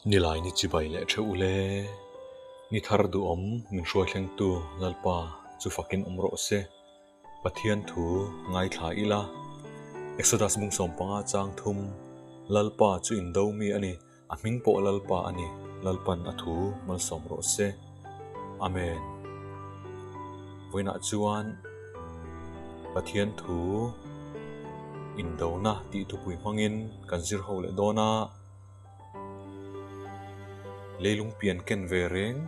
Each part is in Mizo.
Nilai ni chibai leh theuh ule. Ni thar duhawm min hruai thlengtu Lalpa chu fakin awm rawh se. Pathian thu ngaithla ila. Exodus bung 15 chang 3 Lalpa chu indo mi a ni, a hming pawh Lalpa a ni, Lalpan a thu malsawm rawh se. Amen. Vawiinah chuan Pathian thu indona tih thupui hmangin kan zir ho leh dawn a. Leilung pian ken ve reng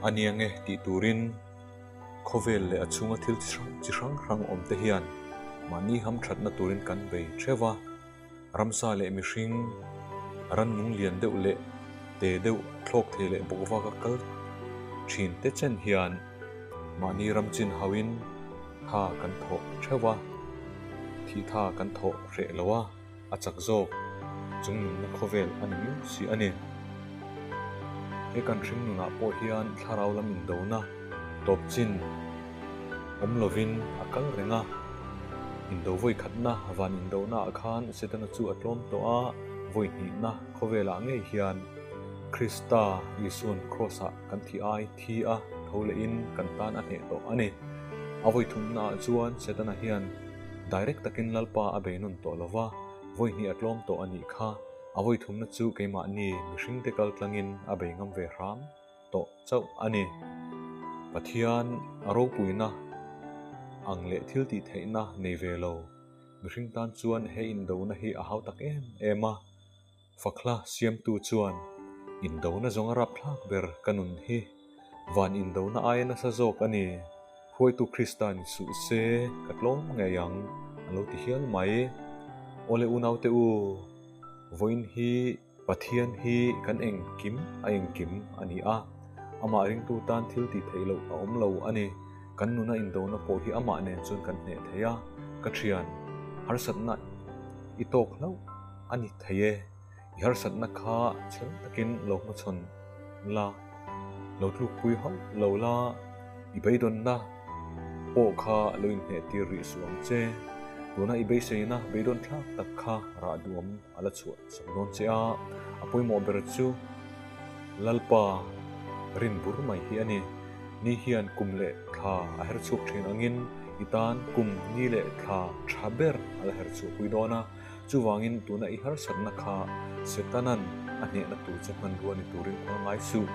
a nia nge tih turin khawvel leh a chhunga thil chi hrang hrang awm te hian mahni hamthatna turin kan bei theuh a. Ramsa leh mihring rannung lian deuh leh te deuh thlawk thei leh bawk vaka kal thin te chen hian mahni ram chin hauhin tha kan thawh theuh a, thih tha kan thawh hreh lo a, a chak zawk chung nunna khawvel a ni miau si a ni. He kan hring nunah pawh hian thlarau lam indona tawp chin awm lovin a kal reng a. Indo vawi khatna van indonaah khan Setana chu a tlawm tawh a, vawi hnihna khawvelah ngei hian Krista Isua'n Kraws-ah kan thi ai thi a tho lehin kan tan a hneh tawh a ni. A vawi thumnaah chuan Setana hian direct takin Lalpa a bei nawn tawh lo va, vawi hnih a tlawm tawh a nih kha. A vawi thumna chu keimahni mihringte kal tlangin a bei ngam ve hram tawh chauh a ni. Pathian a ropuina ang leh thil tih theihna nei ve lo. Mihring tan chuan he indona hi a hau tak em em a. Fakhla siamtu chuan, Indona zawng a rapthlak ber ka nun hi. Van indona aia nasa zawk a ni. Hruaitu Krista ni suh se ka tlawm ngei ang, a lo ti hial mai. Awle unaute u, vawiin hi Pathian hi kan engkim a engkim a ni a, amah ringtu tan thil tih theih loh a awm lo a ni. Kan nuna indona pawh hi amah nen chuan kan hneh thei a, ka thian, harsatna i tawk hlauh a ni thei e. I harsatna kha chhel takin lo hmachhawn la, lo tlukpui hauh lo la, i beidawnna pawh kha lo inhneh tir rih suh ang che. Tuna i beiseina beidawn thlak tak kha rah duhawm a la chhuah sak dawn che a, a pawimawh ber chu Lalpa rin bur mai hi a ni. Ni hian kum leh thla a her chhuak thin angin i tan kum ni leh thla tha ber a la her chhuah pui dawn a, chuvangin tuna i harsatna kha Setanan a hnehna tur che hmanrua ni turin a ngai suh.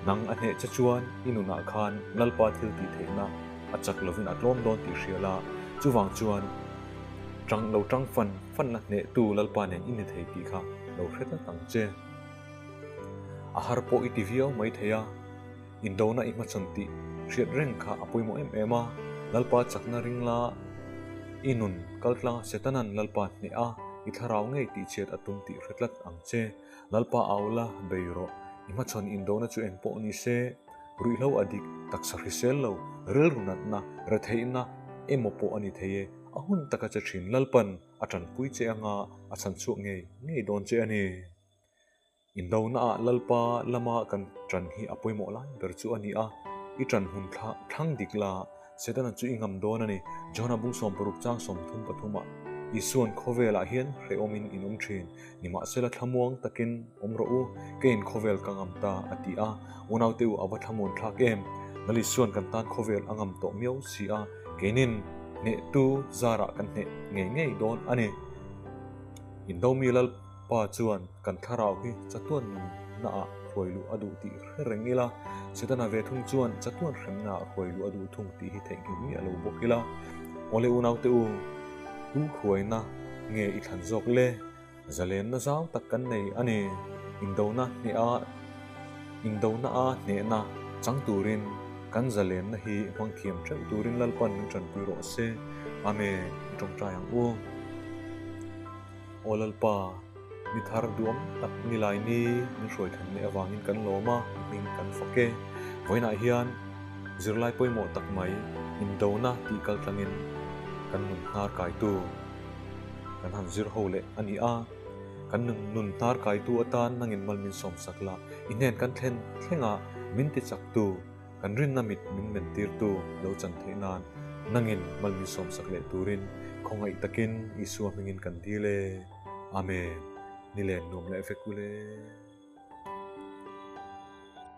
Nang a hneh che chuan i nunah khan Lalpa thil tih theihna a chak lovin a tlawm dawn tih hria la, chuvang chuan Tang lo tang fan fan la hnehtu Lalpa nen i ni thei tih kha lo hre tlat ang che. A har pawh i ti viau mai thei a, indona i hmachhawn tih hriat reng kha a pawimawh em em a, Lalpa chakna ring la i nun kaltlang Setanan Lalpa hneh a, i thlarau ngei tih chhiat a tum tih hre tlat ang che. Lalpa au la bei rawh, i hmachhawn indona chu eng pawh ni se, ruihhlo a dik, taksa hrisel lo, rilru natna, retheihna emaw pawh a ni thei e. A hun taka che thin Lalpan a tanpui che anga a chhan chhuak ngei ngei dawn che a ni. Indonaah Lalpa lama kan tan hi a pawimawh lai ber chu a ni a, i tan hmun thlang dik la, Setana chu i ngam dawn a ni. Johana bung 60 chang 33 ah Isuan khawvelah hian hrehawmin in awm thin, nimahsela thlamuang takin awm rawh u, keiin khawvel ka ngam ta a ti a, unaute u a va thlamuan thlak em? Lal Isuan kan tan khawvel a ngam tawh miau si a, Keinin hnehtu zarah kan hneh ngei ngei dawn a ni. Indomi Lalpa chuan kan thlarau hi chatuan nunnaah hruai luh a duh tih hre reng ila, Setana ve thung chuan chatuan hremnaah hruai luh a duh thung tih hi theihnghilh miah lo bawk ila. Awle unaute u, tu hruaina nge i thlan zawk le? Zalenna zau tak kan nei a ni. Indona hneha Indona a hnehna chang turin kan zalenna hi hmang thiam theuh turin Lalpan min tanpui rawh se. Amen. I tawngtai ang u. Aw Lalpa, ni thar duam tak ni lai ni min hruai than leh avangin kan lawm a, i hming kan fak e. Vawiinah hian zirlai pawimawh tak mai indona tih kaltlangin kan nun hnar kaitu Kan han zir ho leh a ni a, kan nun nun hnar kaitu atan nangin mal min sawmsak la, i hnen kan thlen thlenga min ti chaktu, kan rinna mit min mentirtu lo chan theih nan nangin mal min sawmsak leh turin khawngaih takin Isua hmingin kan dil e. Amen. Ni len nuam leh vek ule.